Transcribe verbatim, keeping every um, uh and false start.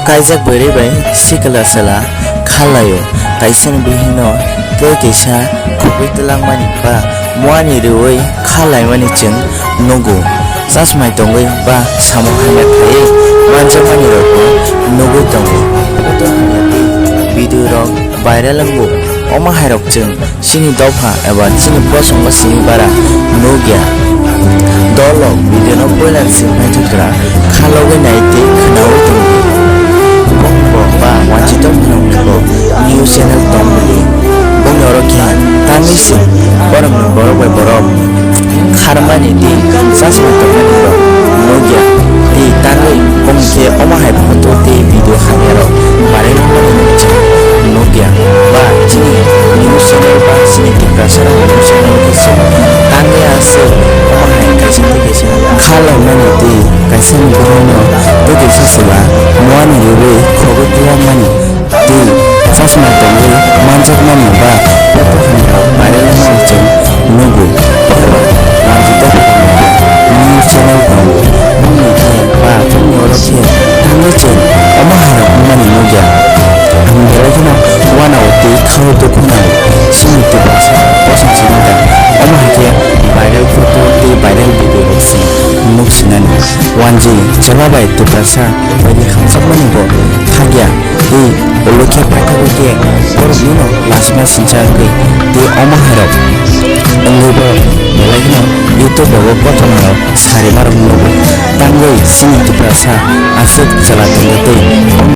Kaijak bwrwi bai sikla sala kha laio, kaisani bihikno tei kaisa khogwi twlangmani ba muani rwui kha laimani chwng nugo. Chasmai tongwi ba samung hamya khaiwi manjakmani rokbo nugwi tongo. Photo hamya tei video rok viral wngo. Omo hairok chwng chini dopha eba chini bosongo simi bara nukya. Dolrok video no poila ni simi paithakra khalogwi nai tei khwnaui tongo. Bongni bo ba wanjito phano bo new channel tong bini. Bongni oro khe tangwi se borokni borok bai borok kharmani tei chasmai tongmani rok nukya. Tei tangwi bongni khe omo hai photo tei video hamya rok barwi nukmani chwng nukya. Ba chini news channel ba chini Tiprasa rok news channel khe se tangwi aswk omo hai kaisa tei kaisa kha laimani tei kaisa ni bwrwino tei kaisa chwla muani rwui khogwi twlamani tei chasmai tongwi manjakmani ba photo hamya rok viral wngmani chwng nugo. Phiya ba Ranjita news channel tongo. Bongni khe ba bongni oro khe tangwi chwng omo hairok wngmani nukya. Ang belai kheno uanao tei khao dukhu nango. Chini Tiprasa bosong simi da omo hai khe viral photo tei viral video rok se nuk sinani. Wanjwi chwla bai Tiprasa bai ni hamjakmani bo thakya. Tei ulo khe paithakgwi khe boroknino lachima sincha wngwi tei omo hairok wngwi borok belai kheno YouTube rogo kothoma rok sarimarok nugo. Tangwi chini Tiprasa aswk chwla tongya tei omo